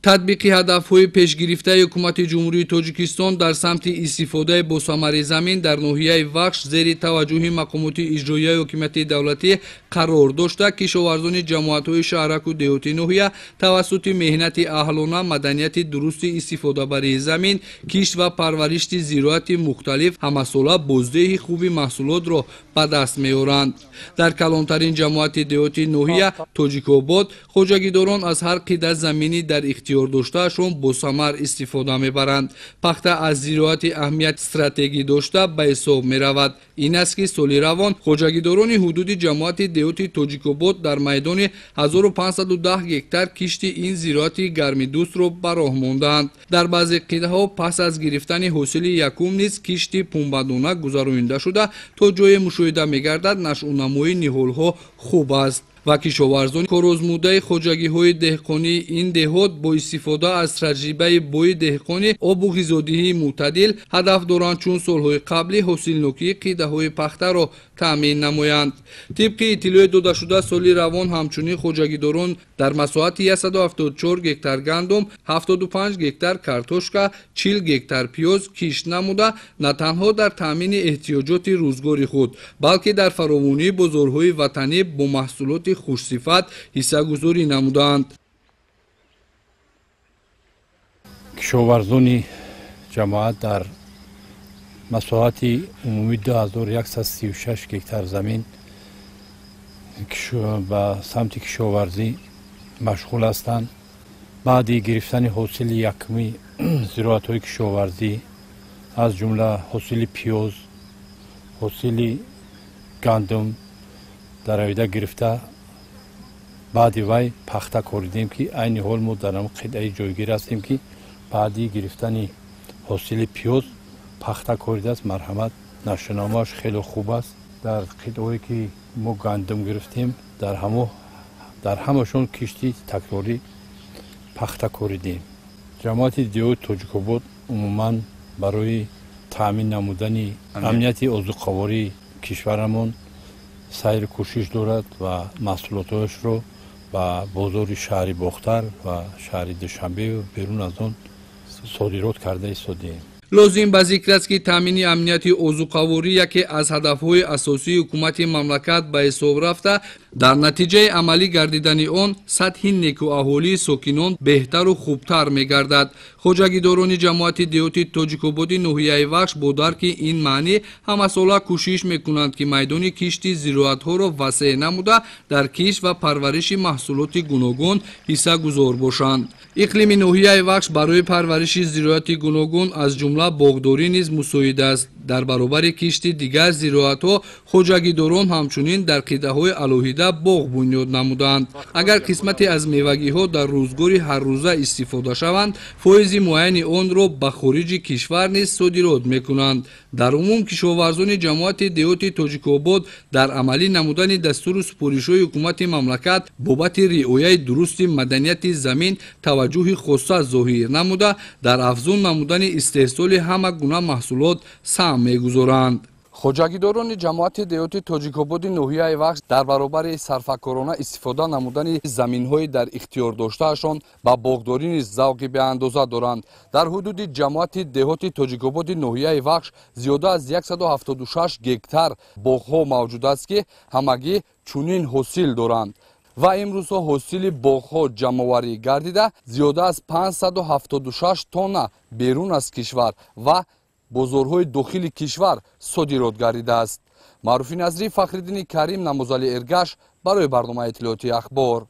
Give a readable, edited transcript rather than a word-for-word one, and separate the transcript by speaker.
Speaker 1: Татбиқи ҳадафҳои пешгирифтаи ҳукумати Ҷумҳурии Тоҷикистон дар самти истифодаи босамари замин дар ноҳияи Вахш зери таваҷҷӯҳи мақомоти иҷроияи ҳокимияти давлатӣ қарор дошта, кишоварзони ҷамоатҳои шаҳраку деҳоти ноҳия тавассути меҳнати аҳлона, маданияти дурусти истифодабарии замин, кишт ва парваришти зироати мухталиф ҳамасола боздиҳи хуби маҳсулотро ба даст меоранд. Дар калонтарин ҷамоати деҳоти ноҳия Тоҷикобод хоҷагидорон аз ҳар қида заминӣ дар ихтиёр доштаашон босамар истифода мебаранд. Пахта аз зироати аҳамият стратегӣ дошта ба ҳисоб меравад. Ин аст, ки соли равон хоҷагидорони ҳудуди ҷамоати деҳоти Тоҷикобод дар майдони 1510 гектар кишти ин зироати гармидӯстро ба роҳ мондаанд. Дар баъзе қитъаҳо пас аз гирифтани ҳосили якум низ кишти пунбадона гузаронида шуда, то ҷое мушоҳида мегардад, нашъунамои ниҳолҳо хуб аст ва кишоварзони корозмудаи хоҷагиҳои деҳқонии ин деҳот бо истифода аз таҷрибаи бои деҳқонӣ обу ғизодиҳии мӯътадил ҳадаф доранд, чун солҳои қаблӣ ҳосилнокии қитъаҳои пахтаро таъмин намоянд. Тибқи иттилои додашуда, соли равон ҳамчунин хоҷагидорон дар масоҳати 174 гектар гандум, 75 гектар картошка, 40 гектар пиёз кишт намуда, на танҳо дар таъмини эҳтиёҷоти рӯзгори худ, балки дар фаровонии бозорҳои ватанӣ бо маҳсулоти хушсифат ҳиссагузорӣ намуданд.
Speaker 2: Кишоварзони ҷамоат дар масоҳати умумӣ 2136 гектар замин ба самти кишоварзӣ машғул ҳастанд. Баъди гирифтани ҳосили якуми зироатҳои кишоварзӣ, аз ҷумла ҳосили пиёз, ҳосили гандум даравида гирифта, баъди вай пахта коридем, ки айни ҳол мо дар ҳамон қитъаи ҷойгир ҳастем, ки баъди гирифтани ҳосили пиёз пахта коридааст. Марҳамат, нашъунамоаш хеле хуб аст. Дар қитъаҳое ки мо гандум гирифтем, дар ҳамашон кишти такрорӣ пахта коридем. Ҷамоати деҳоти Тоҷикобод умуман барои таъмин намудани амнияти озуқавории кишварамон сайру кӯшиш дорад ва маҳсулотҳояшро ба бозори шаҳри Бохтар ва шаҳри Душанбе берун аз он содирот карда истодем.
Speaker 1: Лозим ба зикр аст, ки таъмини амнияти озуқаворӣ яке аз ҳадафҳои асосии ҳукумати мамлакат ба ҳисоб рафта, дар натиҷаи амалӣ гардидани он сатҳи некуаҳолии сокинон беҳтару хубтар мегардад. Хоҷагидорони ҷамоати деҳоти Тоҷикободи ноҳияи Вахш бо дарки ин маънӣ ҳамасола кӯшиш мекунанд, ки майдони кишти зироатҳоро васеъ намуда, дар кишт ва парвариши маҳсулоти гуногун ҳиссагузор бошанд. Иқлими ноҳияи Вахш барои парвариши зироати гуногун, аз ҷумла боғдорӣ низ мусоид аст. Дар баробари кишти дигар зироатҳо хоҷагидорон ҳамчунин дар қитъаҳои алоҳида боғ бунёд намуданд. Агар қисмате аз мевагиҳо дар рӯзгори ҳаррӯза истифода шаванд, фоизи муайяни онро ба хориҷи кишвар низ содирот мекунанд. Дар умум кишоварзони ҷамоати деҳоти Тоҷикобод дар амалӣ намудани дастуру супоришҳои ҳукумати мамлакат бобати риояи дурусти маданияти замин таваҷҷӯҳи хоса зоҳир намуда, дар афзун намудани истеҳсоли ҳама гуна маҳсулот саҳм мегузоранд. Хоҷагидорони ҷамоати деҳоти Тоҷикободи ноҳияи Вахш дар баробари сарфакорона истифода намудани заминҳои дар ихтиёр доштаашон ба боғдорӣ низ завқи беандоза доранд. Дар ҳудуди ҷамоати деҳоти Тоҷикободи ноҳияи Вахш зиёда аз 176 гектар боғҳо мавҷуд аст, ки ҳамагӣ чунин ҳосил доранд ва имрӯзҳо ҳосили боғҳо ҷамъоварӣ гардида, зиёда аз 576 тонна берун аз кишвар ва бозорҳои дохили кишвар содирот гардидааст. Маъруфи Назрӣ, Фахриддини Карим, Намозали Эргаш барои барномаи иттилоотии Ахбор.